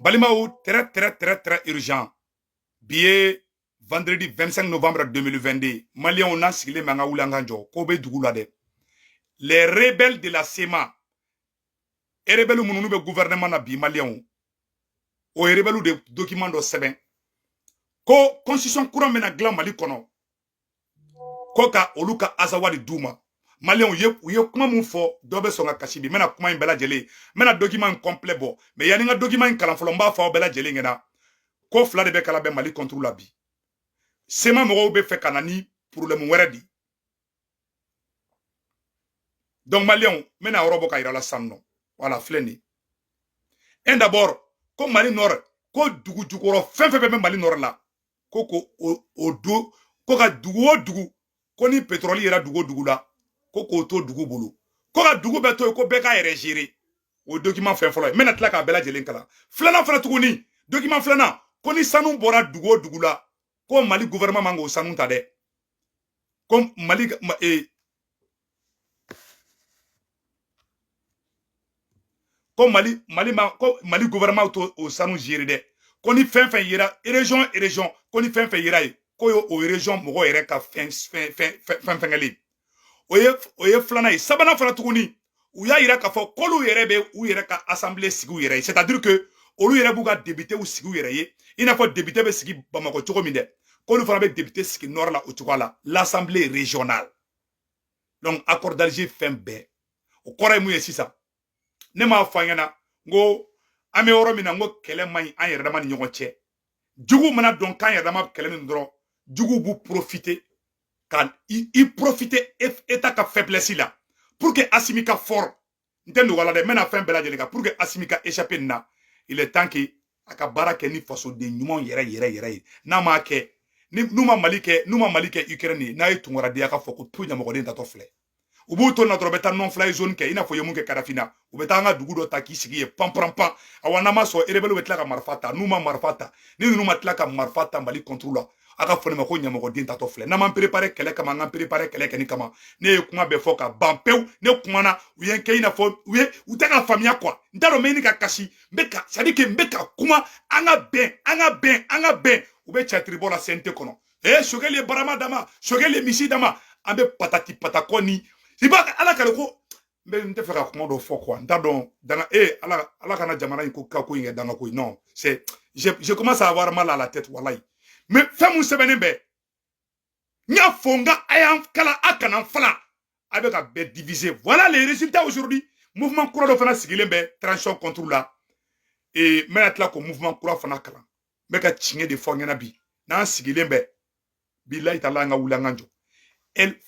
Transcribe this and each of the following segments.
Balimaw, très très très très urgent. Bi ye vendredi 25 novembre 2022. Maliyɛnw, n'an sigilen bɛ, an ka wuli, an ka jɔ ko bɛ dugu la dɛ. Les rebelles de la CMA, rebelles minnu bɛ gouvernement na bi, maliyɛnw, o rebelles de document dɔ sɛbɛn ko constitution kura bɛna dilan Mali kɔnɔ, ko ka olu ka Azawadi d'u ma. Maliyɛnw ye, u ye kuma mun fɔ, dɔ bɛ sɔn ka kasi bi. N bɛna kuma in bɛɛ lajɛlen, n bɛna document in complet bɔ. Mais yanni n ka document in kalan fɔlɔ, n b'a fɔ aw bɛɛ lajɛlen ɲɛna ko fila de bɛ kala bɛ Mali contre la bi. CMA mɔgɔw bɛ fɛ ka na ni problème wɛrɛ di. Donc maliyɛnw, n bɛna yɔrɔ bɔ ka yira la sisan nɔ. Voilà, filɛ nin ye. Un, d'abord, ko Mali Nord, ko dugu jukɔrɔ fɛn fɛn bɛ Mali Nord la, ko o do, ko ka dugu o dugu, ko ni pétrole yera dugu o dugu la, ko k'o to dugu bolo, ko ka dugu bɛɛ to yen, ko bɛɛ k'a yɛrɛ gérer. O ye document fɛn fɔlɔ ye. N bɛna tila k'a bɛɛ lajɛlen kalan. Filanan fana tuguni, document filanan, ko ni sanu bɔra dugu o dugu la, ko Mali gouvernement man k'o sanu ta dɛ, ko Mali ko Mali Mali ma, ko Mali gouvernement to o sanu gérer dɛ, ko ni fɛn fɛn yera région région, ko ni fɛn fɛn yera yen, ko ye o région mɔgɔw yɛrɛ ka fɛn fɛn fɛn fɛn fɛngɛlen. O ye filanan ye. Sabanan fana tuguni, u y'a yira k'a fɔ k'olu yɛrɛ bɛ u yɛrɛ ka assemblée sigi u yɛrɛ ye, c'est à dire que olu yɛrɛ b'u ka députéw sigi u yɛrɛ ye, i n'a fɔ député bɛ sigi Bamakɔ cogo min dɛ, k'olu fana bɛ député sigi nord la o cogoya la, l'assemblée régionale. Donc accord d'Alger fɛn bɛɛ, o kɔrɔ ye mun ye sisan? Ne m'a fɔ an ɲɛna n ko an bɛ yɔrɔ min na, n ko kɛlɛ man ɲi an yɛrɛ dama ni ɲɔgɔn cɛ. Juguw mana dɔn k'an yɛrɛ dama kɛlɛ min dɔrɔn, juguw b'u profiter ka i profiter état ka faiblesse la pour que Assimi ka fort. N tɛ nɔgɔ la dɛ, n bɛna fɛn bɛɛ lajɛlen kan pour que Assimi ka échapper nin na. Il est temps que a ka baara kɛ ni fasoden ɲumanw yɛrɛ yɛrɛ yɛrɛ ye. N'a m'a kɛ ni n'u ma Mali kɛ, n'u ma Mali kɛ Ukraine ye, n'a ye tunkaradenya ka fɔ ko tu ɲamɔgɔden tatɔ filɛ, u b'u to na dɔrɔn, u bɛ taa non fly zone kɛ, i n'a fɔ u ye mun kɛ Kadafi na. U bɛ taa an ka dugu dɔ ta k'i sigi yen, pan pan pan. Awa, n'an ma sɔn, rebelle bɛ tila ka marifa ta. N'u ma marifa ta, ni ninnu ma tila ka marifa ta Mali contre la, a ka fɔ ne ma ko ɲamɔgɔden tatɔ filɛ. N'an m'an préparé kɛlɛ kama, an k'an préparé kɛlɛ kɛni kama. Ne ye kuma bɛɛ fɔ ka ban pewu. Ne kumana, u ye n kɛ i n'a fɔ u ye u tɛ ka faamuya quoi. N t'a dɔn n bɛ ɲini ka kasi. N bɛ ka, c'est à dire que n bɛ ka kuma, an ka bɛn, an ka bɛn, an ka bɛn. U bɛ catiribɔ la CNT kɔnɔ. Sogɛli ye barama dama, Sogɛli ye misi dama. An bɛ patati patakɔ ni i b'a ala kale ko n bɛ n tɛ fɛ ka kuma dɔ fɔ quoi. N t'a dɔn danga ala ala kana jamana in ko ka ko in kɛ danga ko ye. Non, c'est je commence à avoir mal à la tête, walayi. Mais fɛn mun sɛbɛnnen bɛ, n y'a fɔ n ka a y'an kala, a kana n fala, a bɛ ka bɛɛ diviser. Voilà les résultats aujourd'hui. Mouvement kura dɔ fana sigilen bɛ transition contre la. N bɛna tila k'o mouvement kura fana kalan. N bɛ ka tiɲɛ de fɔ n ɲɛna bi. N'an sigilen bɛ bilayi ta la, an ka wuli, an ka jɔ.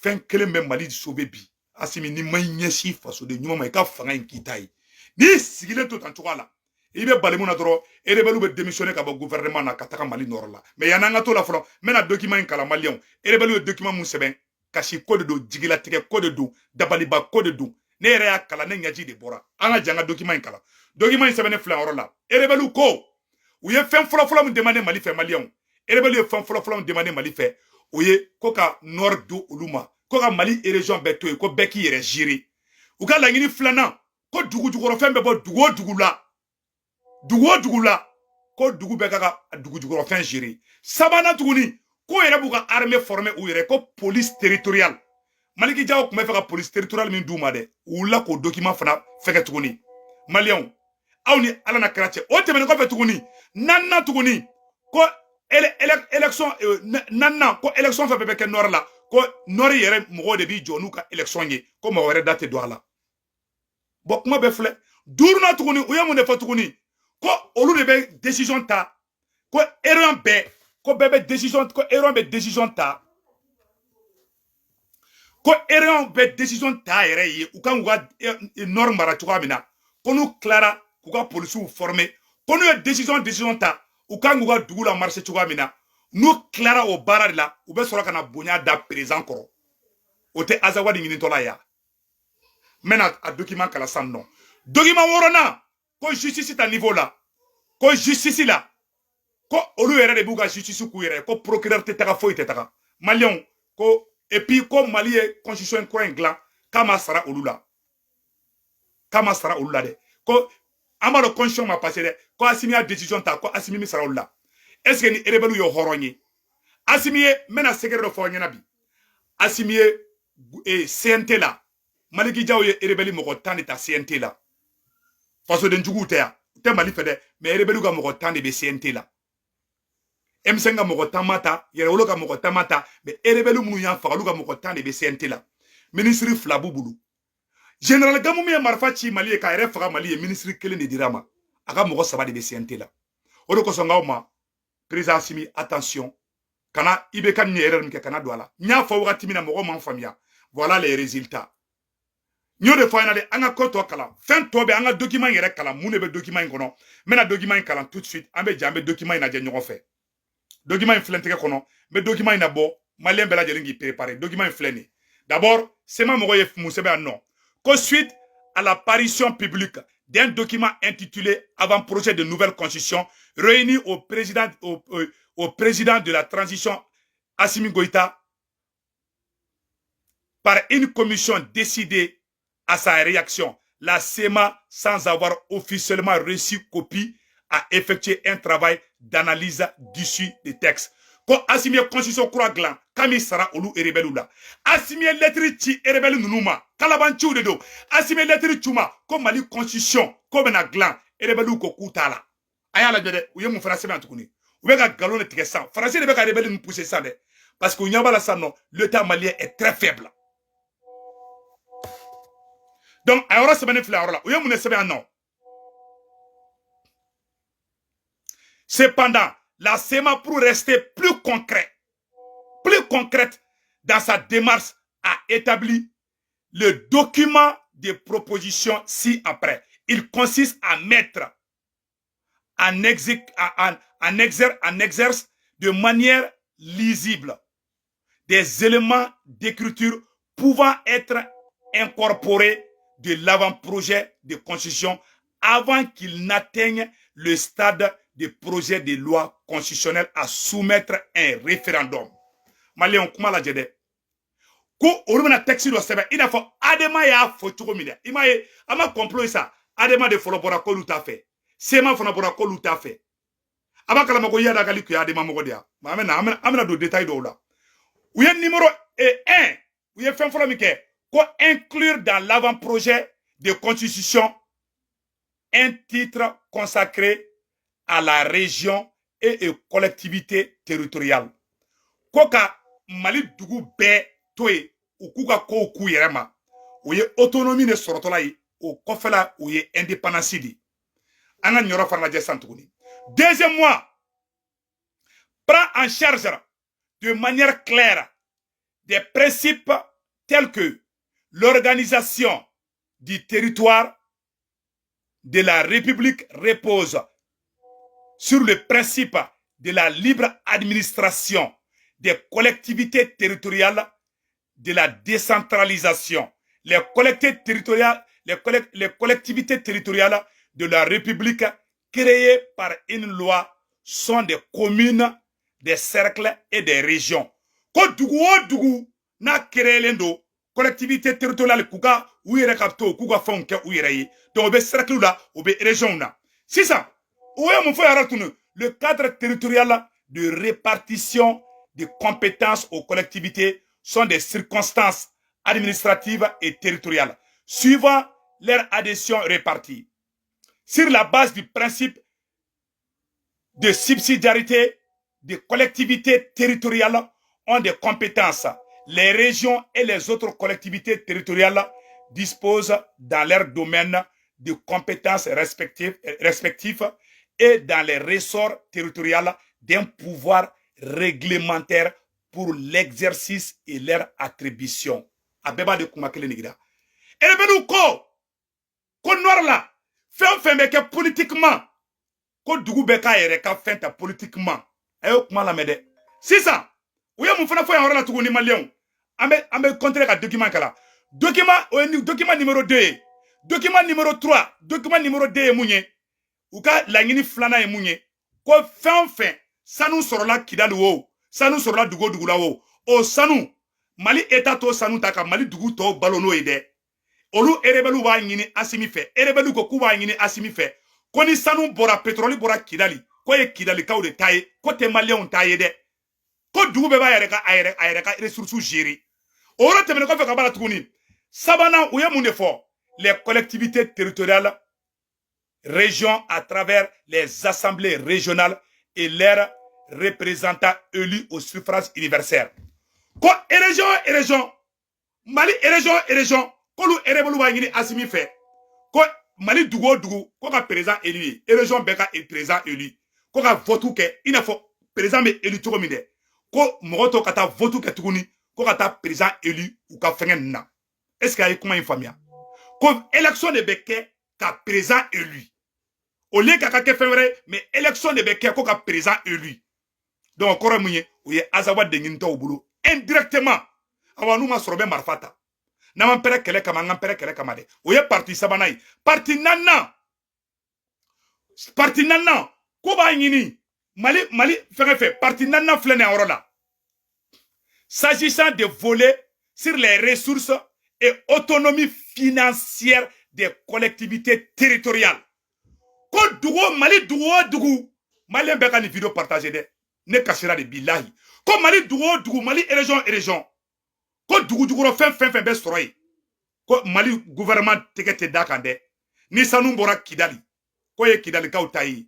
Fɛn kelen bɛ Mali sauver bi: Asimi, ni ma ɲɛsin fasoden ɲuman ma, i ka fanga in k'i ta ye. N'i sigilen to tan cogoya la, i bɛ bali mun na dɔrɔn, rebelle bɛ démissionner ka bɔ gouvernement na ka taga Mali nord la. Mais yanni an ka to la fɔlɔ, n bɛna document in kalan. Maliyɛnw, rebelle ye document mun sɛbɛn, kasi ko de don, jigilatigɛ ko de don, dabaliba ko de don. Ne yɛrɛ y'a kalan, ne ɲɛji de bɔra. An ka jan ka document in kalan. Document in sɛbɛnnen filɛ yɔrɔ la. Rebelle ko u ye fɛn fɔlɔ-fɔlɔ min demandé Mali fɛ. Maliyɛnw, rebelle ye fɛn fɔlɔ-fɔlɔ min demandé Mali fɛ, o ye ko ka nord di olu ma, ko ka Mali région bɛɛ to yen, ko bɛɛ k'i yɛrɛ gérer. U ka laɲini filanan, ko dugu jukɔrɔfɛn bɛ bɔ dugu o dugu la, dugu o dugu la, ko dugu bɛɛ ka ka dugu jukɔrɔfɛn gérer. Sabanan tuguni, ko yɛrɛ b'u ka armée former u yɛrɛ, ko police territoriale. Maliki Jaw tun bɛ fɛ ka police territoriale min d'u ma dɛ, u wulila k'o document fana fɛngɛ tuguni. Maliyɛnw, aw ni ala na kɛra cɛ. O tɛmɛnen kɔfɛ tuguni, naaninan tuguni, ko élection naaninan, ko élection fɛn fɛn bɛ kɛ nord la, ko nord yɛrɛ mɔgɔw de b'i jɔ n'u ka élection ye, ko mɔgɔ wɛrɛ da tɛ don a la. Bɔn, kuma bɛɛ filɛ. Duurunan tuguni, u ye mun de fɔ tuguni? Ko olu de bɛ décision ta, ko erreur bɛɛ, ko bɛɛ bɛ décision, ko erreur bɛ décision ta, ko erreur bɛ décision ta yɛrɛ ye, u kan k'u ka nord mara cogoya min na, ko n'u tilara k'u ka polisiw former, ko n'u ye décision ta, u kan k'u ka dugu la marcher cogoya min na, n'u tilara o baara de la, u bɛ sɔrɔ ka na bonya da président kɔrɔ. O tɛ Azawadi ɲinitɔla ya. N bɛna a document kalan sisan nɔ. Document wɔɔrɔnan, ko justice ta niveau la, ko justice la, ko olu yɛrɛ de b'u ka justice k'u yɛrɛ, ko procureur tɛ taga, foyi tɛ taga. Maliyɛnw, ko et puis ko Mali ye constitution kura in dilan k'a ma sara olu la, k'a ma sara olu la dɛ, ko An b'a dɔn constitution ma passé dɛ, ko Asimi y'a décision ta, ko Asimi mi sara olu la. Est ce que ni rebelle ye hɔrɔn ye? Asimi ye, n bɛna secret dɔ fɔ aw ɲɛna bi. Asimi ye CNT la, Maliki Jaw ye rebelle mɔgɔ 10 de ta CNT la. Fasoden juguw tɛ yan, u tɛ Mali fɛ dɛ, mais rebelle ka mɔgɔ 10 de bɛ CNT la. M5 ka mɔgɔ 10 ma ta, Yɛrɛwolo ka mɔgɔ 10 ma ta, mais rebelle minnu y'an faga, olu ka mɔgɔ 10 de bɛ CNT la. Ministre 2 b'u bolo. Général Gamu min ye marifa ci Mali ye k'a yɛrɛ faga Mali ye, ministre 1 de dira ma, a ka mɔgɔ 3 de bɛ CNT la. O de kosɔn k'aw ma, président Assimi, attention, kana IBK ni erreur min kɛ, kana don a la. N y'a fɔ wagati min na, mɔgɔw m'an faamuya. Voilà les résultats. N y'o de fɔ a ɲɛna dɛ. An ka ko tɔ kalan, fɛn tɔ bɛ, an ka document in yɛrɛ kalan. Mun de bɛ document in kɔnɔ? N bɛna document in kalan tout de suite. An bɛ jɛ, an bɛ document in lajɛ ɲɔgɔn fɛ. Document in filɛ n tɛgɛ kɔnɔ, n bɛ document in labɔ. Maliyɛn bɛɛ lajɛlen k'i préparer. Document in filɛ nin ye. D'abord, CMA mɔgɔ ye mun sɛbɛn yan nɔ? Ko suite à l'apparition publique d'un document intitulé Avant-projet de nouvelle constitution remis au président de la transition Assimi Goïta par une commission décidée à sa réaction, la CMA, sans avoir officiellement reçu copie, a effectué un travail d'analyse d'issue des textes. Ko Assimi ye constitution kura dilan k'a m'i sara olu rebelle la. Assimi ye lettre ci rebelle ninnu ma, kalabanciw de don. Assimi ye lettre ci u ma ko Mali constitution ko bɛna dilan. Rebelle ko k'u t'a la. A y'a lajɛ dɛ, u ye mun fana sɛbɛn tuguni? U bɛ ka nkalon de tigɛ sisan. Faransi de bɛ ka rebelle ninnu pousser sisan dɛ, parce que u ɲɛ b'a la sisan nɔ, l'état malien est très faible. Donc a yɔrɔ sɛbɛnni filɛ a yɔrɔ la. U ye mun de sɛbɛn yan nɔ? Cependant, la CMA, pour rester plus concrète dans sa démarche, a établi le document de proposition ci-après. Il consiste à mettre en exerce de manière lisible des éléments d'écriture pouvant être incorporés de l'avant-projet de constitution avant qu'il n'atteigne le stade de projet de loi constitutionnelle à soumettre un référendum. Maliyɛnw, kuma lajɛ dɛ. Ko olu bɛna texte dɔ sɛbɛn i n'a fɔ ADEMA y'a fɔ cogo min dɛ. I m'a ye, an ma complot ye sa. ADEMA de fɔlɔ bɔra k'olu t'a fɛ, CMA fana bɔra k'olu t'a fɛ. A b'a kalama ko Iyad Ag Ghali tun ye ADEMA mɔgɔ de ye. An bɛna don détail dɔw la. U ye numéro 1, u ye fɛn fɔlɔ min kɛ, ko inclure dans l'avant-projet de constitution un titre consacré à la région et aux collectivités territoriales. Ko ka Mali dugu bɛɛ to yen, u k'u ka kow k'u yɛrɛ ma. O ye autonomie de sɔrɔtɔla ye, o kɔfɛla o ye indépendance de ye. An ka nin yɔrɔ fana lajɛ sisan tuguni. Deuxièmement, prend en charge de manière claire des principes tels que l'organisation du territoire de la République repose sur le principe de la libre administration des collectivités territoriales, de la décentralisation. Les collectivités territoriales de la République créées par une loi sont des communes, des cercles et des régions. Ko dugu o dugu n'a créelen don, collectivité territoriale, k'u ka u yɛrɛ ka to k'u ka fɛnw kɛ u yɛrɛ ye. Donc o bɛ cercle la, o bɛ région na. Sisan o ye mun fɔ yɛrɛ tun? Le cadre territorial de répartition de compétences aux collectivités sont des circonstances administratives et territoriales suivant leur adhésion répartie sur la base du principe de subsidiarité des collectivités territoriales ont des compétences. Les régions et les autres collectivités territoriales disposent dans leur domaine de compétences respectifs et dans les ressorts territoriaux d'un pouvoir réglementaire pour l'exercice et leur attribution. A bɛɛ b'a de kuma kelen de yira. Rebelle ko ko nord la, fɛn o fɛn bɛ kɛ politiquement, ko dugu bɛɛ k'a yɛrɛ ka fɛn ta politiquement. A y'o kuma lamɛn dɛ. Sisan u ye mun fana fɔ yan yɔrɔ la tuguni? Maliyɛnw, an bɛ continuer ka document kalan. Document o ye document numéro 2 ye. Document numéro 3, document numéro 2 ye mun ye? U ka laɲini filanan ye mun ye? Ko fɛn o fɛn sanu sɔrɔla Kidali o, sanu sɔrɔla dugu o dugu la o, o sanu, Mali État t'o sanu ta ka Mali dugu tɔw balo n'o ye dɛ. Olu rebelle b'a ɲini Asimi fɛ. Rebelle ko k'u b'a ɲini Asimi fɛ. Ko ni sanu bɔra, pétrole bɔra Kidali, ko ye Kidalikaw de ta ye, ko tɛ maliyɛnw ta ye dɛ. Ko dugu bɛɛ b'a yɛrɛ ka a yɛrɛ ka ressources gérer. O yɔrɔ tɛmɛnen kɔfɛ ka b'a la tuguni, sabanan, u ye mun de fɔ? Les collectivités territoriales, régions, à travers les assemblées régionales et leurs représentants élus au suffrage universel. Ko région région, Mali région région, k'olu rebelle b'a ɲini Asimi fɛ ko Mali dugu o dugu, ko ka président élu ye, région bɛɛ ka président élu, ko ka vote kɛ i n'a fɔ président bɛ élu cogo min dɛ, ko mɔgɔ tɔw ka taa vote kɛ tuguni, ko ka taa président élu u ka fɛngɛ ninnu na. Est ce que a ye kuma in faamuya? Ko élection de bɛ kɛ ka président élu au lieu k'a ka kɛ fɛn wɛrɛ, mais élection de bɛ kɛ ko ka président élu. Donc o kɔrɔ ye mun ye? O ye Azawad de ɲinitɔw bolo indirectement. Awa, n'u ma sɔrɔ, bɛ marifa ta. N'an m'an pɛrɛ kɛlɛ kama, an k'an pɛrɛ kɛlɛ kama dɛ. O ye parti sabanan ye. Parti naaninan, parti naaninan ko b'a ɲini Mali fɛngɛ fɛ. Parti naaninan filɛ nin yɔrɔ la: s'agissant de voler sur les ressources et autonomie financière des collectivités territoriales, ko dugu o, Mali dugu o dugu, maliyɛn bɛɛ ka nin vidéo partager dɛ, ne kasira de bilahi. Ko Mali dugu o dugu, Mali région région, ko dugu jukɔrɔ fɛn fɛn fɛn bɛ sɔrɔ yen, ko Mali gouvernement tɛgɛ tɛ da kan dɛ. Ni sanu bɔra Kidali, ko ye Kidalikaw ta ye,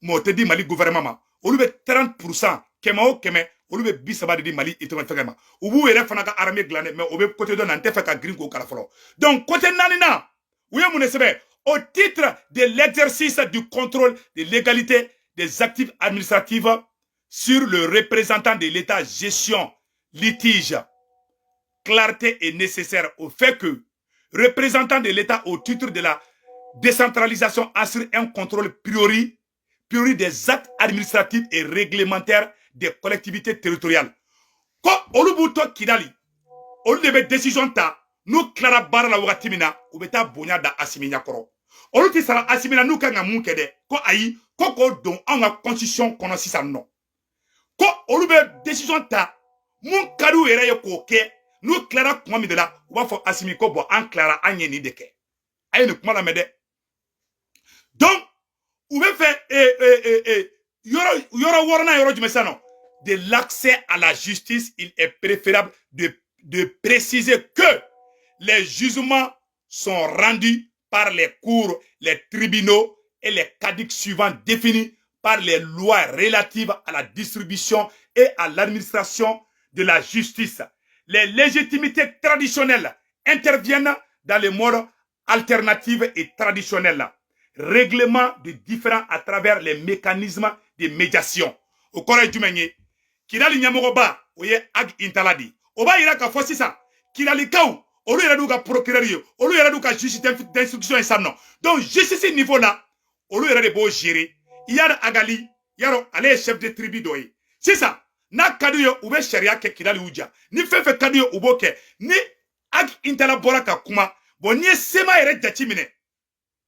mɛ o tɛ di Mali gouvernement ma. Olu bɛ 30%, 100 o 100, olu bɛ 30 de di Mali itɔmɛ fɛngɛ ma. U b'u yɛrɛ fana ka armée dilan dɛ, mɛ o bɛ côté dɔ na, n tɛ fɛ ka girin k'o kala fɔlɔ. Donc côté naaninan, u ye mun de sɛbɛn? Au titre de l'exercice du contrôle de légalité des actifs administratifs sur le représentant de l'État, gestion litige, clarté est nécessaire au fait que représentant de l'État au titre de la décentralisation assure un contrôle priori des actes administratifs et réglementaires des collectivités territoriales. Ko olu b'u to Kidali, olu de bɛ décision ta. N'u tilara baara la wagati min na, u bɛ taa bonya da Asimi ɲɛkɔrɔ. Olu tɛ sara Asimi na n'u kan ka mun kɛ dɛ. Ko ayi, ko k'o don anw ka constitution kɔnɔ sisan nɔ, ko olu bɛ décision ta mun ka di u yɛrɛ ye k'o kɛ. N'u tilara kuma min de la, u b'a fɔ Asimi ko bɔn, an tilara, an ye nin de kɛ. A ye nin kuma lamɛn dɛ. Donc u bɛ fɛ yɔrɔ yɔrɔ wɔɔrɔnan, yɔrɔ jumɛn sisan nɔ? De l'accès à la justice, il est préférable de préciser que les jugements sont rendus par les cours, les tribunaux et les cadres suivants définis par les lois relatives à la distribution et à l'administration de la justice. Les légitimités traditionnelles interviennent dans les modes alternatifs et traditionnels. Règlement de différends à travers les mécanismes de médiation. O kɔrɔ ye jumɛn ye? Kidali ɲɛmɔgɔba, o ye Ag Intalla de ye. O b'a yira k'a fɔ sisan Kidalikaw, olu yɛrɛ d'u ka procureur ye, olu yɛrɛ d'u ka juge d'instruction ye sisan nɔ. Donc justice niveau la, olu yɛrɛ de b'o gérer. Iyad Ag Ghali yarɔ, ale ye chef de tribu dɔ ye. Sisan n'a ka d'u ye, u bɛ sariya kɛ Kidali y'u ja. Ni fɛn fɛn ka d'u ye, u b'o kɛ. Ni Ag Intalla bɔra ka kuma, bon, n'i ye CMA yɛrɛ jate minɛ,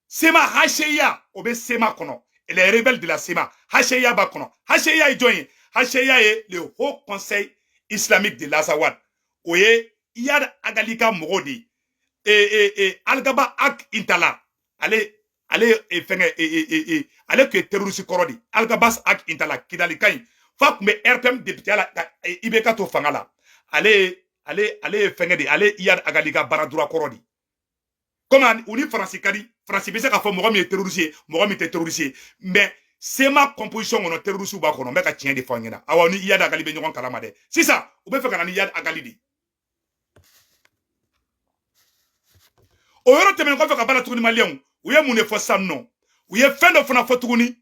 CMA HCUA, o bɛ CMA kɔnɔ, les rebelles de la CMA, HCUA b'a kɔnɔ. HCUA ye jɔn ye? HCUA ye le Haut Conseil islamique de l'Azawad. O ye Iyad Ag Ghali ka mɔgɔw de ye. Algaba Ag Intalla, ale ye fɛngɛ, ale tun ye terroriste kɔrɔ de. Algabas Ag Intalla, Kidali ka ɲi fa tun bɛ RPM député la ka IBK to fanga la. Ale ye fɛngɛ de, ale ye Iyad Ag Ghali ka baara droit kɔrɔ de. Comme u ni Faransi ka di, Faransi bɛ se k'a fɔ mɔgɔ min ye terroriste ye, mɔgɔ min tɛ terroriste ye. Mais CMA composition kɔnɔ, terroriste b'a kɔnɔ. N bɛ ka tiɲɛ de fɔ aw ɲɛna. Awa, ni Iyad Ag Ghali bɛ ɲɔgɔn kalama dɛ. Sisan u bɛ fɛ ka na ni Iyad Ag Ghali de. O yɔrɔ tɛmɛnen kɔfɛ ka ba la tuguni, maliyɛnw, u ye mun de fɔ sisan nɔ? U ye fɛn dɔ fana fɔ tuguni,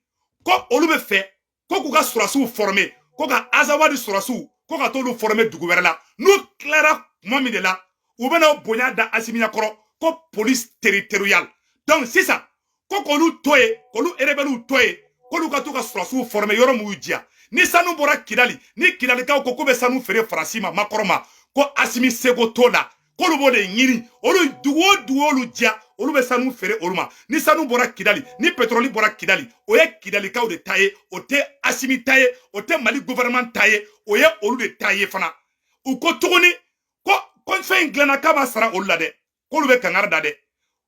ko olu bɛ fɛ ko k'u ka sɔrɔsiw former, ko ka Azawadi sɔrɔsiw, ko ka t'olu former dugu wɛrɛ la. N'u tilara kuma min de la, u bɛna o bonya da Asimi ɲɛkɔrɔ, ko police territoriale. Donc sisan ko k'olu to yen, k'olu rebelles to yen, k'olu ka t'u ka sɔrɔsiw former yɔrɔ mun y'u diya. Ni sanu bɔra Kidali, ni Kidalikaw ko k'u bɛ sanu feere Faransi ma, Makɔrɔ ma, ko Asimi seko t'o la, k'olu b'o de ɲini. Olu dugu o dugu olu diya, olu bɛ sanu feere olu ma. Ni sanu bɔra Kidali, ni pétrole bɔra Kidali, o ye Kidalikaw de ta ye, o tɛ Asimi ta ye, o tɛ Mali gouvernement ta ye, o ye olu de ta ye fana. U ko tuguni ko fɛn in dilanna k'a ma sara olu la dɛ, k'olu bɛ kangari da dɛ.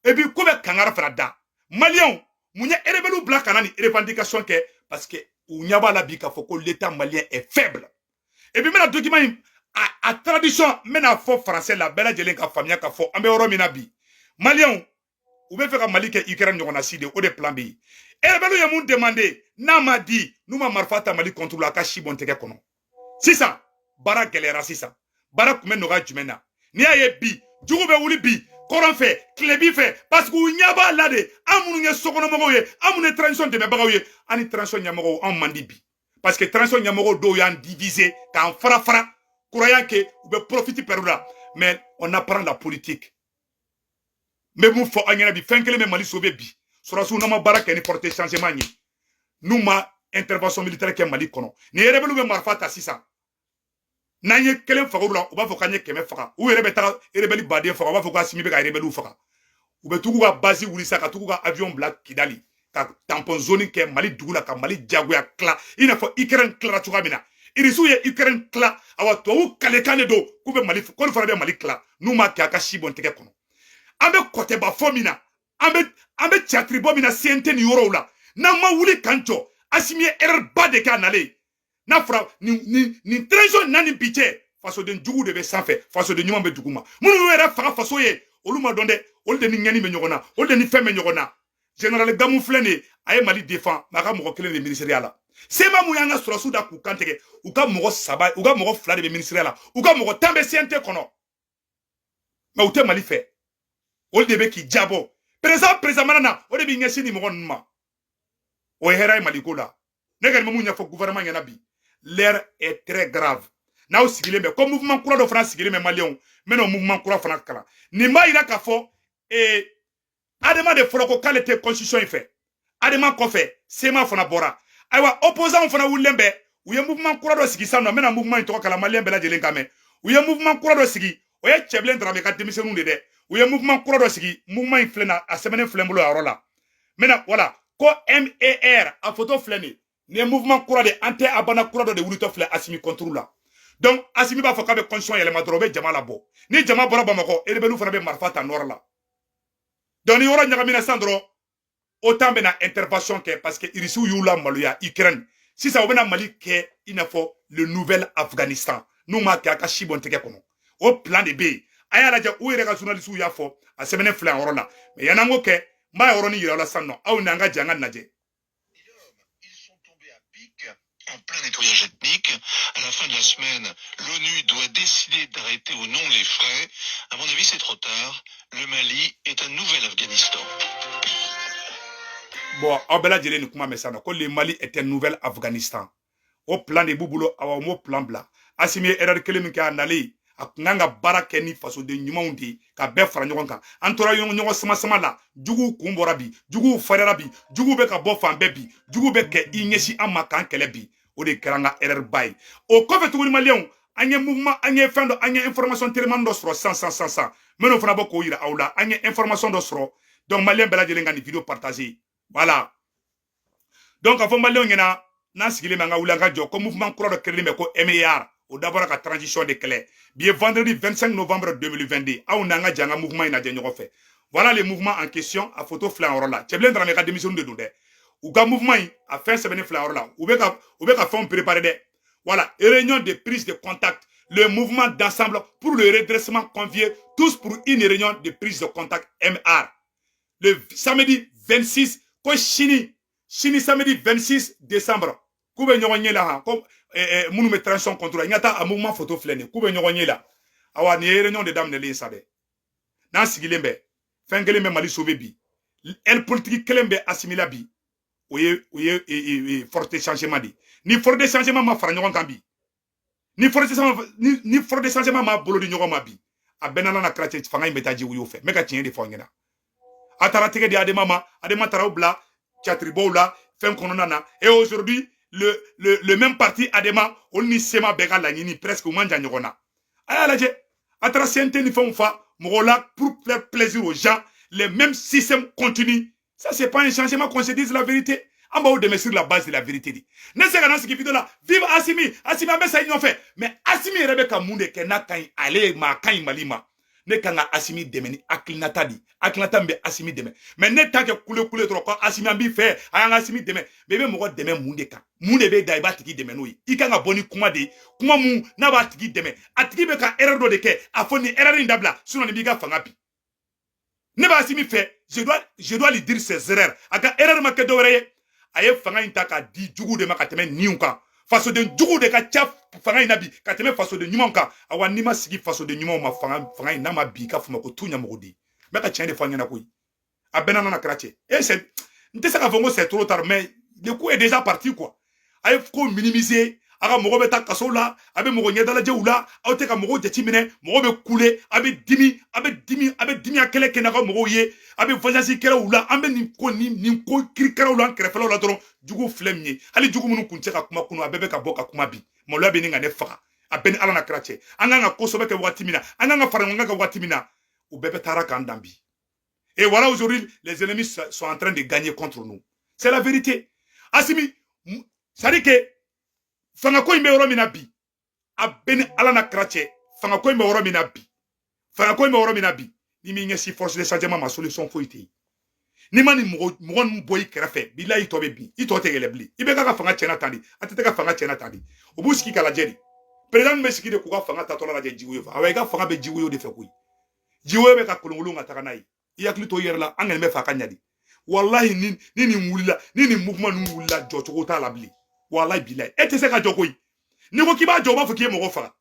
Et puis k'u bɛ kangari fana da maliyɛnw. Mun ye rebelle bila ka na ni revendication kɛ? Parce que u ɲɛ b'a la bi k'a fɔ ko l'État malien est faible. Et puis n bɛna document in a traduction, n bɛna fɔ français la, bɛɛ lajɛlen ka faamuya k'a fɔ an bɛ yɔrɔ min na bi, maliyɛnw, u bɛ fɛ ka Mali kɛ Ukraine ɲɔgɔnna si de. O de plan bɛ yen. Rebelle ye mun demandé? N'a ma di, n'u ma marifa ta Mali contre la, a ka si bɔn tɛgɛ kɔnɔ. Sisan baara gɛlɛyara. Sisan baara tun bɛ nɔgɔya jumɛn na? N'i y'a ye bi jugu bɛ wuli bi kɔrɔn fɛ, tilebi fɛ, parce que u ɲɛ b'a la de. An minnu ye sokɔnɔmɔgɔw ye, an minnu ye transition dɛmɛbagaw ye, an ni transition ɲɛmɔgɔw, anw man di bi, parce que transition ɲɛmɔgɔw dɔw y'an diviser k'an fara fara, croyant que u bɛ profit perdre la. Mais on apprend la politique. N bɛ mun fɔ an ɲɛna bi? Fɛn kelen bɛ Mali sauver bi: sɔrɔsiw. N'an ma baara kɛ ni force changement ye, n'u ma intervention militaire kɛ Mali kɔnɔ, ni rebelle bɛ marifa ta sisan, n'an ye kelen faga u la, u b'a fɔ k'an ye 100 faga. U yɛrɛ bɛ taga rebelle baden faga, u b'a fɔ k'Assimi bɛ ka rebelle faga. U bɛ tugu ka base wuli sa, ka tugu ka avion bila Kidali, ka tampon zone kɛ Mali dugu la, ka Mali jagoya tila i n'a fɔ Ukraine tilara cogoya min na. Irisiw ye Ukraine tila, awa tubabu kalekan de don k'u bɛ Mali, k'olu fana bɛ Mali tila. N'u ma kɛ, a ka si bɔn tɛgɛ kɔnɔ. An bɛ kɔtɛba fɔ min na, an bɛ théâtre bɔ min na, CNT ni yɔrɔw la, n'an ma wuli k'an jɔ, Assimi ye erreur ba de kɛ a nalen. N'a fɔra nin transition na ni bi cɛ, fasoden jugu de bɛ sanfɛ, fasoden ɲuman bɛ dugu ma. Minnu y'u yɛrɛ faga faso ye, olu ma dɔn dɛ. Olu de ni ŋɛni bɛ ɲɔgɔn na, olu de ni fɛn bɛ ɲɔgɔn na. Général Gamou filɛ nin ye, a ye Mali défend, mais a ka mɔgɔ kelen de ministériya la. CMA mun y'an ka sɔrɔsiw da k'u kantigɛ, u ka mɔgɔ saba, u ka mɔgɔ fila de bɛ ministériya la, u ka mɔgɔ 10 bɛ CNT kɔnɔ, mais u tɛ Mali fɛ. Olu de bɛ k'i jabɔ. Président mana na, o de b'i ɲɛsin nin mɔgɔ ninnu ma. O ye hɛrɛ ye Maliko la. Ne kɔni bɛ mun ɲɛfɔ gouvernement ɲɛna bi? L'heure est très grave. N'aw sigilen bɛ ko mouvement kura dɔ fana sigilen bɛ, maliyɛnw, n bɛna o mouvement kura fana kalan. Nin b'a yira k'a fɔ ADEMA de fɔlɔ ko k'ale tɛ constitution in fɛ. ADEMA kɔfɛ, CMA fana bɔra. Ayiwa, opposant fana wulilen bɛ, u ye mouvement kura dɔ sigi sisan nɔ. N bɛna mouvement in tɔgɔ kalan, maliyɛn bɛɛ lajɛlen ka mɛn. U ye mouvement kura dɔ sigi, o ye Cɛbilen Darame ka denmisɛnninw de dɛ. U ye mouvement kura dɔ sigi. Mouvement in filɛ na, a sɛbɛnnen filɛ n bolo a yɔrɔ la. N bɛna, voilà, ko MAR, a photo filɛ nin ye. Nin ye mouvement kura de, an tɛ a banna kura dɔ de wulitɔ filɛ Assimi contre la. Donc Assimi b'a fɔ k'a bɛ constitution yɛlɛma dɔrɔn, u bɛ jama labɔ. Ni jama bɔra Bamakɔ, rebelle fana bɛ marifa ta nord la. Donc ni yɔrɔ ɲagamina sisan dɔrɔn, OTAN bɛna intervention kɛ, parce que irisiw y'u la maloya Ukraine. Sisan u bɛna Mali kɛ i n'a fɔ le nouvel Afghanistan. N'u m'a kɛ, a ka si bɔn tɛgɛ kɔnɔ. O plan de bɛ yen. A y'a lajɛ, u yɛrɛ ka journalistes y'a fɔ, a sɛbɛnnen filɛ yan yɔrɔ la. Mais yan'an k'o kɛ, n b'a yɔrɔnin yira aw la sisan nɔ, aw n'an ka jɛ an ka lajɛ. En plein nettoyage ethnique. À la fin de la semaine, l'ONU doit décider d'arrêter ou non les frais. À mon avis, c'est trop tard. Le Mali est un nouvel Afghanistan. Bon, aw bɛɛ lajɛlen ni kuma mɛn sisan nɔ ko le Mali est un nouvel Afghanistan. O plan de b'u bolo. Awa, u m'o plan bila. Assimi ye erreur kelen min kɛ a nalen, a kun kan ka baara kɛ ni fasoden ɲumanw de ye, ka bɛɛ fara ɲɔgɔn kan. An tora ɲɔgɔn sama sama la. Juguw kun bɔra bi, juguw fariyara bi, juguw bɛ ka bɔ fan bɛɛ bi, juguw bɛ kɛ i ɲɛsin an ma k'an kɛlɛ bi. O de kɛra an ka erreur ba ye. O kɔfɛ tuguni, maliyɛnw, an ye mouvement, an ye fɛn dɔ, an ye information telimani dɔ sɔrɔ sisan sisan sisan sisan. N bɛn'o fana bɔ k'o yira aw la. An ye information dɔ sɔrɔ. Donc maliyɛn bɛɛ lajɛlen ka nin vidéo partager. Voilà. Donc k'a fɔ maliyɛnw ɲɛna, n'an sigilen bɛ, an ka wuli an ka jɔ, ko mouvement kura dɔ créelen bɛ ko MAR. O dabɔra ka transition de kɛlɛ. Bi ye vendredi 25 novembre 2022. Aw n'an ka jɛ an ka mouvement in lajɛ ɲɔgɔn fɛ. Voilà le mouvement en question, a photo filɛ yɔrɔ la. Cɛbilen Darame ka denmisɛnninw de don dɛ. U ka mouvement in, a fɛn sɛbɛnnen filɛ yɔrɔ la. U bɛ ka fɛnw préparer dɛ. Voilà, réunion de prise de contact. Le mouvement d'ensemble pour le redressement convié tous pour une réunion de prise de contact MR le samedi 26, ko sini sini, samedi 26 décembre, k'u bɛ ɲɔgɔn ye la han, ko minnu bɛ transition contre, n ka taa a mouvement photo filɛ nin ye, k'u bɛ ɲɔgɔn ye la. Awa, nin ye réunion de daminɛlen ye sa dɛ. N'an sigilen bɛ, fɛn kelen bɛ Mali sauver bi, aile politique kelen bɛ Assimi la bi, o ye force de changement de. Ni force de changement ma fara ɲɔgɔn kan bi, ni force de changement ma bolo di ɲɔgɔn ma bi, a bɛɛ nana na kɛra cɛ, fanga in bɛ taa ji wuyo fɛ. N bɛ ka tiɲɛ de fɔ aw ɲɛna. A taara tɛgɛ di ADEMA ma, ADEMA taara aw bila théâtre la fɛn kɔnɔna na. Et aujourd'hui, le même parti ADEMA, olu ni CMA bɛɛ ka laɲini presque u man jan ɲɔgɔn na. A y'a lajɛ, a taara CNT ni fɛnw fa mɔgɔw la pour faire plaisir aux gens. Les mêmes systèmes continuent. Ça, c'est pas un changement, qu'on se dise la vérité. An b'aw dɛmɛ sur la base de la vérité de. Ne se ka na sigi vidéo la, vive Assimi, Assimi, an bɛ sa i nɔfɛ, mais Assimi yɛrɛ bɛ ka mun de kɛ n'a ka ɲi ale ma, a ka ɲi Mali ma? Ne kan ka Asimi dɛmɛ ni hakilinata de, hakilinata min bɛ Asimi dɛmɛ. Mais ne ta kɛ kule kule dɔrɔn ko Asimi, an b'i fɛ, a y'an ka Asimi dɛmɛ. Mais i bɛ mɔgɔ dɛmɛ mun de kan? Mun de bɛ da i b'a tigi dɛmɛ n'o ye? I kan ka bɔ ni kuma de ye, kuma mun n'a b'a tigi dɛmɛ. A tigi bɛ ka erreur dɔ de kɛ, a fɔ nin erreur in dabila, sinon nin b'i ka fanga bi. Ne b'a Asimi fɛ, je dois lui dire ses erreurs. A ka erreur ma kɛ dɔwɛrɛ ye, a ye fanga in ta k'a di jugu de ma ka tɛmɛ ninw kan. Fasoden jugu de ka ca fanga in na bi ka tɛmɛ fasoden ɲumanw kan. Awa, n'i ma sigi fasoden ɲumanw ma, fanga in n'a ma bi, i ka fama ko tu ɲɛmɔgɔ di. N bɛ ka tiɲɛ de fɔ an ɲɛna koyi. A bɛɛ n'a kɛra cɛ e c'est, n tɛ se k'a fɔ n ko c'est trop tard, mais le coup est déjà parti quoi. A ye ko minimiser, a ka mɔgɔ bɛ taa kaso la, a bɛ mɔgɔ ɲɛdalajɛw la, aw tɛ ka mɔgɔw jate minɛ. Mɔgɔ bɛ kule, a bɛ dimi, a bɛ dimi, a bɛ dimi, a kɛlɛ kɛ n'a ka mɔgɔw ye, a bɛ vengeance kɛlɛw la. An bɛ nin ko nin ko kirikaraw la, an kɛrɛfɛlaw la dɔrɔn. Jugu filɛ min ye, hali jugu minnu kun tɛ ka kuma kunu, a bɛɛ bɛ ka bɔ ka kuma bi. Maloya bɛ nin ka ne faga. A bɛɛ ni Ala na kira cɛ, an kan ka kosɛbɛ kɛ waati min na, an kan ka fara ɲɔgɔn kan kɛ waati min na, u bɛɛ bɛ taara k'an dan bi. Et voilà, aujourd'hui les ennemis sont en train de gagner contre nous, c'est la vérité. Asimi, c'est à dire que fangako in bɛ yɔrɔ min na bi, a bɛɛ ni Ala na kira cɛ, fangako in bɛ yɔrɔ min na bi, fangako in bɛ yɔrɔ min na bi, ni m'i ɲɛsin force de changement ma, solution foyi tɛ yen. N'i ma nin mɔgɔ mɔgɔ ninnu bɔ i kɛrɛfɛ, bilahi, i tɔ bɛ bin, i tɔ tɛ yɛlɛ bilen. I bɛ ka fanga tiɲɛna tan de, a tɛ ka fanga tiɲɛna tan de. U b'u sigi ka lajɛ de. Président bɛ sigi de k'u ka fanga tatɔla lajɛ jiwoyo fɛ. Awa, i ka fanga bɛ jiwoyo de fɛ koyi. Jiwoyo bɛ ka kolonkolon ka taga n'a ye. I hakili to i yɛrɛ la. An kɔni bɛ fɛ a ka ɲa de. Walahi, ni nin wulila, ni nin mouvement ninnu wulila, jɔcogo t'a la bilen. Walahi bilahi, e tɛ se ka jɔ koyi. N'i ko k'i b'a jɔ, u b'a fɔ k'i ye mɔgɔ faga.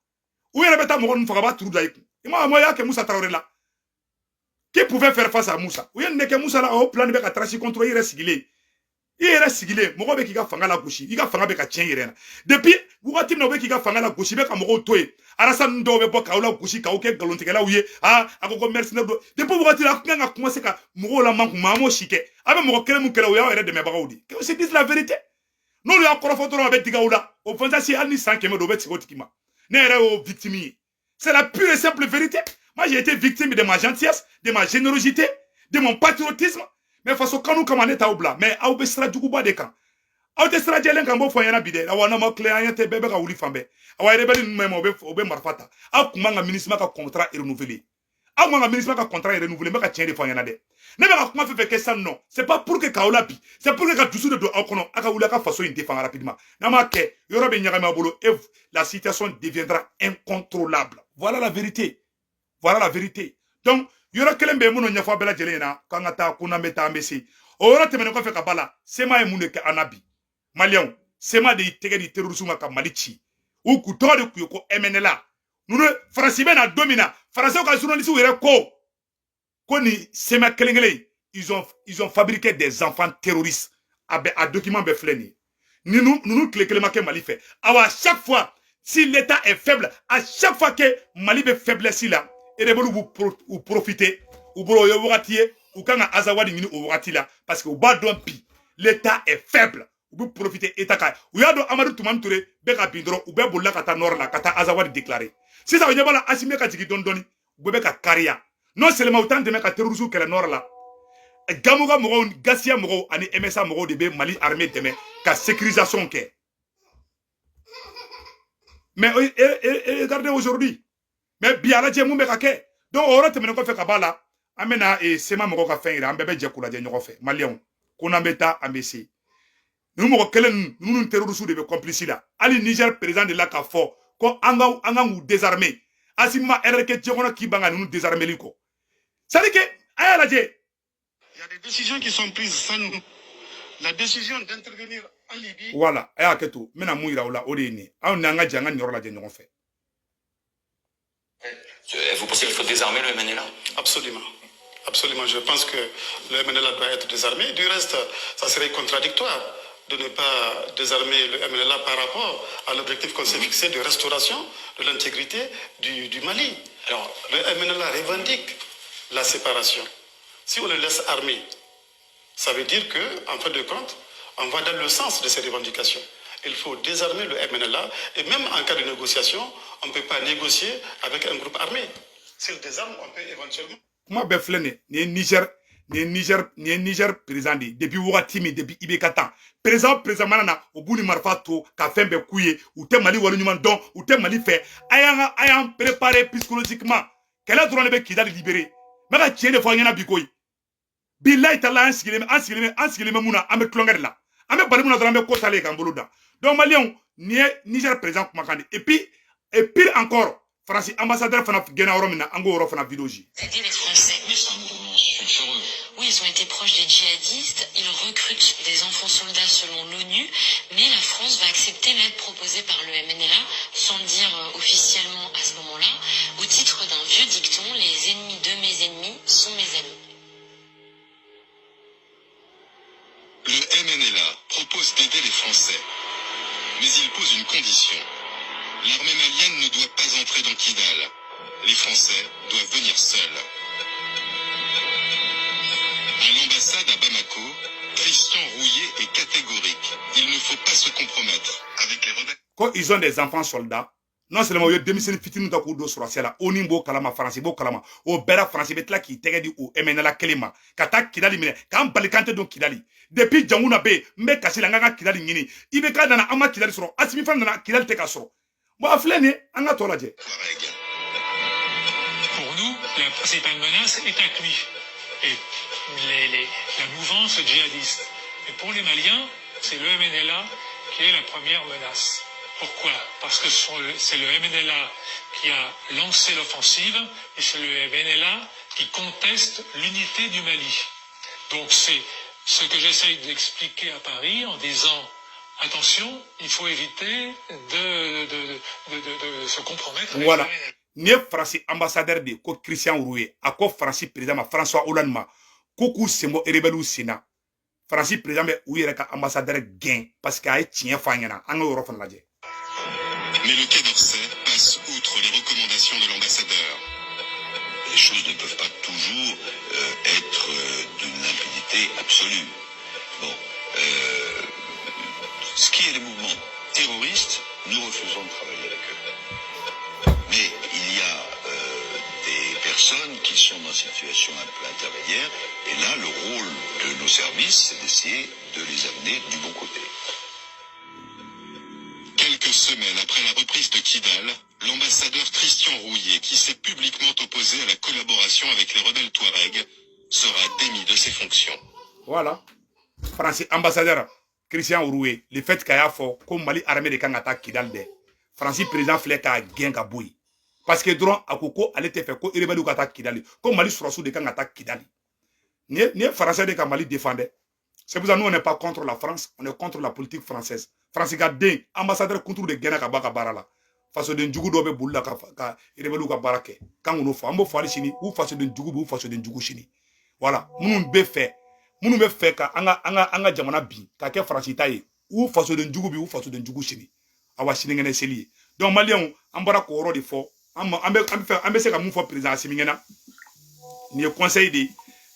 U yɛrɛ bɛ taa mɔgɔ ninnu faga, a b'a turu da i kun. I m'a ye, y'a kɛ Musa Tarawele la. Qui pouvait faire face à Moussa? U ye nin de kɛ Musa la. O plan de bɛ ka tracer contre i yɛrɛ sigilen, i yɛrɛ sigilen. Mɔgɔ bɛ k'i ka fanga la gosi, i ka fanga bɛ ka tiɲɛ yɛrɛ na. Depuis wagati min na u bɛ k'i ka fanga la gosi, i bɛ ka mɔgɔw to yen, arasa ninnu dɔw bɛ bɔ k'aw la gosi, k'aw kɛ nkalontigɛlaw ye. Aa, a ko mercenaire don. Depuis wagati la, a kan ka commencer ka mɔgɔw la man kun, maa m'o si kɛ. A bɛ mɔgɔ kelen mun kɛlɛ, o y'aw yɛrɛ dɛmɛbagaw de ye. Qu'on se dise la vérité. N'olu y'a kɔrɔfɔ dɔrɔn, a bɛ digi aw la. O vengeance, hali ni san 100 don, o bɛ tigɛ o tigi ma. Ne yɛrɛ y'o victime ye, c'est la pure et simple vérité. Moi, j'ai été victime de ma gentillesse, de ma générosité, de mon patriotisme. Mais faso kanu kama, ne t'aw bila. Mais aw bɛ sira juguba de kan, aw tɛ sira jɛlen kan. N b'o fɔ an ɲɛna bi dɛ. Awa, n'aw ma tile, an ɲɛ tɛ, bɛɛ bɛ ka wuli fan bɛɛ. Awa, rebelle ninnu mɛn, o bɛ marifa ta. Aw kun man ka MINUSMA ka contrat renouveler, aw man ka MINUSMA ka contrat renouveler. N bɛ ka tiɲɛ de fɔ an ɲɛna dɛ. Ne bɛ ka kuma fɛn fɛn kɛ sisan nɔ, c'est pas pour que k'aw la bi, c'est pour que ka dusu de don aw kɔnɔ, aw ka wuli, aw ka faso in défendre rapidement. N'a m'a kɛ, yɔrɔ bɛ ɲagami aw bolo et la situation deviendra incontrôlable. Voilà la vérité, voilà la vérité. Donc yɔrɔ kelen bɛ yen minnu ɲɛfɔ bɛɛ lajɛlen ɲɛna k'an ka taa ko n'an bɛ taa, an bɛ se o yɔrɔ. Tɛmɛnen kɔfɛ ka ba la, CMA ye mun de kɛ an na bi? Maliyɛnw, CMA de y'i tɛgɛ di terroristes ma ka Mali ci. U k'u tɔgɔ de kun ye ko MNLA. Ninnu, Faransi bɛ na don min na, Faransiw ka journalistes yɛrɛ ko nin CMA kelen kelen, ils ont fabriqué des enfants terroristes. A bɛ a document bɛɛ filɛ nin ye. Ninnu tile kelen ma kɛ Mali fɛ. Awa, à chaque fois si l'État est faible, à chaque fois que Mali bɛ faiblesse la, rebelles b'u u profiter u bolo. O ye wagati ye u kan ka Azawadi ɲini o wagati la, parce que u b'a dɔn bi l'État est faible, u bɛ profiter État kan. U y'a dɔn Amadu Tumani Ture bɛ ka bin dɔrɔn, u bɛɛ bolila ka taa nord la ka taa Azawadi déclarer. Sisan, u ɲɛ b'a la, Asimi ka jigin dɔɔni dɔɔni, u bɛɛ bɛ ka kariya. Non seulement u t'an dɛmɛ ka terroristes kɛlɛ nord la, Gamuga mɔgɔw, Gasiya mɔgɔw ani MSA mɔgɔw de bɛ Mali armée dɛmɛ ka sécurisation kɛ. Mais regardez aujourd'hui, mais bi, a lajɛ mun bɛ ka kɛ. Donc o yɔrɔ tɛmɛnen kɔfɛ ka b'a la, an bɛna CMA mɔgɔw ka fɛn yira, an bɛɛ bɛ jɛ k'u lajɛ ɲɔgɔn fɛ. Maliyɛnw, ko n'an bɛ taa, an bɛ se. Ninnu mɔgɔ kelen ninnu, terroristes de bɛ complice la. Hali Niger président de la k'a fɔ ko an ka k'u désarmer. Asimi ma erreur kɛ diɲɛ kɔnɔ k'i ban ka ninnu désarmer kɔ. C'est à dire que a y'a lajɛ. Il y a des décisions qui sont prises sans nous. La décision d'intervenir en Libye. Voilà, a y'a kɛ to, n bɛna mun yira o la, o de ye nin ye. Aw ni an ka jɛ, an ka nin yɔrɔ lajɛ ɲɔgɔn fɛ. Vous pensez qu'il faut désarmer le MNLA? Absolument. Absolument. Je pense que le MNLA doit être désarmé. Du reste, ça serait contradictoire de ne pas désarmer le MNLA par rapport à l'objectif qu'on s'est fixé de restauration de l'intégrité du Mali. Alors, le MNLA revendique la séparation. Si on le laisse armé, ça veut dire qu'en fin de compte, on va dans le sens de ces revendications. Il faut désarmer le MNLA et même en cas de négociation, on ne peut pas négocier avec un groupe armé. S'il désarme, on peut éventuellement. Kuma bɛɛ filɛ nin ye. Nin ye Niger, nin ye Niger président de ye. Depuis wagati min, depuis IBK tan, président mana na, o b'u ni marifa to ka fɛn bɛɛ k'u ye. U tɛ Mali waleɲuman dɔn, u tɛ Mali fɛ. A y'an préparer psychologiquement. Kɛlɛ dɔrɔn de bɛ Kidali libéré. N bɛ ka tiɲɛ de fɔ an ɲɛna bi koyi. Bilayi tala, an sigilen bɛ, an sigilen bɛ, an sigilen bɛ mun na? An bɛ tulonkɛ de la, an bɛ bali mun na dɔrɔn, an bɛ ko talen k'an bolo da. Donc maliyɛnw, nin ye Niger président kumakan de. Et puis, et pire encore, Faransi ambassadeur fana gɛnna yɔrɔ min na, an k'o yɔrɔ fana vidéo ji. Aider les Français. Mais c'est un mouvement sulfureux. Oui, ils ont été proches des djihadistes, ils recrutent des enfants soldats selon l'ONU, mais la France va accepter l'aide proposée par le MNLA, sans le dire officiellement à ce moment-là, au titre d'un vieux dicton: les ennemis de mes ennemis sont mes amis. Le MNLA propose d'aider les Français. Mais il pose une condition. L'armée malienne ne doit pas entrer dans Kidal. Les Français doivent venir seuls. À l'ambassade à Bamako, Christian Rouillet est catégorique. Il ne faut pas se compromettre avec les rebelles. Ko ils ont des enfants soldats. Non seulement u ye denmisɛnnin fitininw ta k'u don sɔrɔsiya la, ONU b'o kalama, Faransi b'o kalama, o bɛɛ la Faransi bɛ tila k'i tɛgɛ di o MNLA kelen ma ka taa Kidali minɛ, k'an bali k'an tɛ don Kidali. Depuis Dioncounda bɛ yen, n bɛ kasi la, n k'an ka Kidali ɲini. IBK nana, an ma Kidali sɔrɔ. Assimi fana nana, Kidali tɛ ka sɔrɔ. Bon, a filɛ nin ye, an ka tɔ lajɛ. Touareg. Pour nous, la principale menace est AQMI et la mouvance djihadiste. Et pour les Maliens, c'est le MNLA qui est la première menace. Pourquoi? Parce que c'est le MNLA qui a lancé l'offensive et c'est le MNLA qui conteste l'unité du Mali. Donc c'est ce que j'essaye d'expliquer à Paris en disant: attention, il faut éviter de se compromettre avec Voilà. le MNLA. Nin ye Faransi ambassadeur de ye, ko Christian Rouyer. A ko Faransi président ma, François Hollande ma, ko k'u sen bɔ rebelle sen na. Faransi président bɛ u yɛrɛ ka ambassadeur gɛn parce que a ye tiɲɛ fɔ an ɲɛna. An k'o yɔrɔ fana lajɛ. Mais le Quai d'Orsay passe outre les recommandations de l'ambassadeur. Les choses ne peuvent pas toujours être d'une limpidité absolue. Bon, ce qui est les mouvements terroristes, nous refusons de travailler avec eux. Mais il y a des personnes qui sont dans une situation un peu intermédiaire, et là, le rôle de nos services, c'est d'essayer de les amener du bon côté. Quelques semaines après la reprise de Kidal, l'ambassadeur Christian Rouillet, qui s'est publiquement opposé à la collaboration avec les rebelles Touaregs, sera démis de ses fonctions. Voilà, Faransi ambassadeur Christian Rouyer, le fait qu'a y'a fɔ ko Mali armée de kan ka taa Kidal dɛ, Faransi président filɛ k'a gɛn ka bɔ yen parce que dɔrɔn a ko ko ale tɛ fɛ ko rebelle ka taa Kidali, ko Mali sɔrɔsiw de kan ka taa Kidali. Nin ye français de ka Mali défend dɛ. C'est pour ça, nous, on n'est pas contre la France, on est contre la politique française. Faransi ka den ambassadeur kunturu de gɛnna ka bɔ a ka baara la. Fasoden jugu dɔw bɛ boli la ka rebelle ka baara kɛ k'an k'o fɔ, an b'o fɔ hali sini, u fasoden jugu b'u fasoden jugu sini. Voilà, minnu bɛ fɛ ka an ka jamana bin ka kɛ Faransi ta ye, u fasoden jugu bi u fasoden jugu sini, awa sinikɛnɛ seli ye. Donc maliyɛnw, an bɔra k'o yɔrɔ de fɔ. An bɛ fɛ an bɛ se ka mun fɔ président Assimi ɲɛna? Nin ye conseil de ye.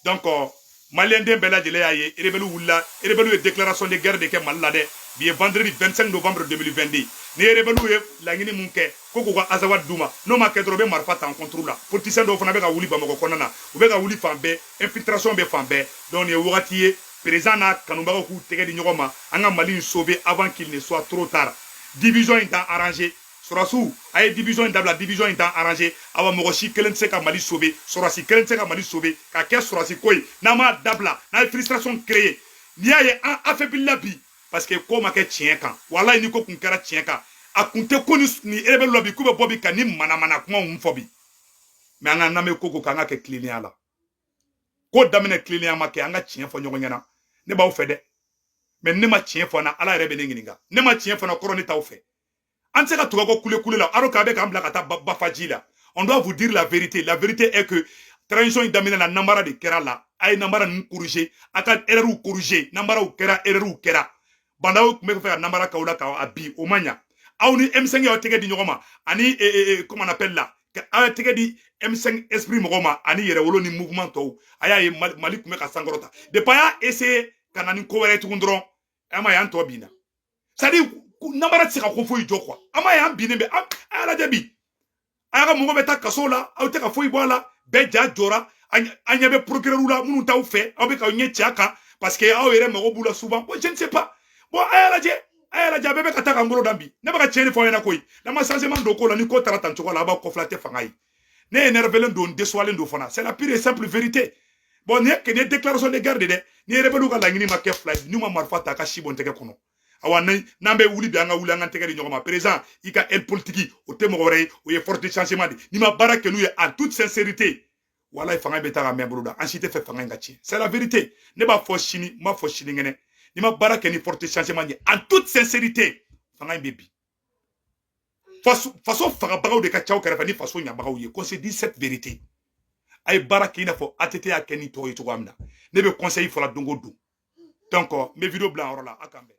Donc maliyɛn den bɛɛ lajɛlen y'a ye, rebelle wulila, rebelle ye déclaration de guerre de kɛ Mali la dɛ. Bi ye vendredi 25 novembre 2022. Ni rebelle ye laɲini mun kɛ, ko k'u ka Azawad d'u ma, n'o ma kɛ dɔrɔn, u bɛ marifa ta en contre la. Politicien dɔw fana bɛ ka wuli Bamakɔ kɔnɔna na, u bɛ ka wuli fan bɛɛ, infiltration bɛ fan bɛɛ. Donc nin ye wagati ye, président n'a kanubagaw k'u tɛgɛ di ɲɔgɔn ma, an ka Mali in sauver avant qu'il ne soit trop tard. Division in t'an arranger. Sɔrɔsiw, a ye division in dabila, division in t'an arranger. Awa, mɔgɔ si kelen tɛ se ka Mali sauver, sɔrɔsi kelen tɛ se ka Mali sauver ka kɛ sɔrɔsi ko ye. N'an m'a dabila, n'a ye frustration créer, n'i y'a ye an affaibli la bi, parce que ko ma kɛ tiɲɛ kan. Walayi, ni ko kun kɛra tiɲɛ kan, a kun tɛ ko ni rebelle la bi, k'u bɛ bɔ bi ka ni manamana kumaw mun fɔ bi. Mais an ka n'an bɛ ko ko k'an ka kɛ tilennenya la, ko daminɛ tilennenya ma kɛ, an ka tiɲɛ fɔ ɲɔgɔn ɲɛna. Ne b'aw fɛ dɛ, mais ne ma tiɲɛ fɔ n na, Ala yɛrɛ bɛ ne ɲininka. Ne ma tiɲɛ fɔ n na kɔrɔ, ne t'aw fɛ. An tɛ se ka tugu kɔ kule kule la alors k'a bɛ k'an bila ka taa bafaji la. On doit vous dire la vérité. La vérité est que transition in daminɛ la, namara de kɛra la. A ye namara ninnu corriger, a ka erreur corriger. Namaraw kɛra, erreur kɛra. Bah N'Daw tun bɛ fɛ ka namara k'aw la k'a bi, o ma ɲa. Aw ni M5 y'aw tɛgɛ di ɲɔgɔn ma, ani comment on appelle la, aw ye tɛgɛ di M5 esprit mɔgɔw ma, ani yɛrɛwolo ni mouvement tɔw. A y'a ye Mali tun bɛ ka sankɔrɔta. Depuis a y'a essayer ka na ni ko wɛrɛ ye tugun dɔrɔn, an ma ye an tɔ binna. C'est à dire, namara tɛ se ka ko foyi jɔ quoi. An ma ye an binnen bɛ. A y'a lajɛ bi, a y'a ka mɔgɔ bɛ taa kaso la, aw tɛ ka foyi bɔ a la, bɛɛ ja jɔra. An ɲɛ bɛ procureur la minnu t'aw fɛ, aw bɛ k'aw ɲɛ ci a kan parce que aw yɛrɛ mago b'u la souvent. Bon, je ne sais pas. Bon, a y'a lajɛ, a y'a lajɛ, a bɛɛ bɛ ka taa k'an bolo dan bi. Ne bɛ ka tiɲɛni fɔ aw ɲɛna koyi. N'an ma changement don ko la, ni ko taara tan cogo la, a b'aw kɔfila tɛ fanga ye. Ne énervélen don, déçualen don fana. C'est la pure et simple vérité. Bon, nin ye déclaration de guerre de dɛ. Ni ye rebelle ka laɲini ma kɛ fila ye, n'u ma marifa ta, a ka si bɔn tɛgɛ kɔnɔ. Awa, ni n'an bɛ wuli bi, an ka wuli, an ka tɛgɛ di ɲɔgɔn ma. Président, i ka aile politique, o tɛ mɔgɔ wɛrɛ ye, o ye force de changement de. N'i ma baara kɛ n'u ye en toute sincérité, walayi, fanga bɛ taa ka mɛn bolo da. An si tɛ fɛ fanga in ka tiɲɛ, c'est la vérité. Ne b'a fɔ sini, n b'a fɔ sinikɛnɛ, n'i ma baara kɛ ni force de changement ye en toute sincérité, fanga in bɛ bin. Faso fagabagaw de ka ca aw kɛrɛfɛ ni faso ɲabagaw ye. Qu'on se dise cette vérité. A ye baara kɛ i n'a fɔ ATT y'a kɛ ni tɔw ye cogoya min na. Ne bɛ conseil fɔla don o don. Donc n bɛ vidéo bila yɔrɔ la, a k'an bɛn.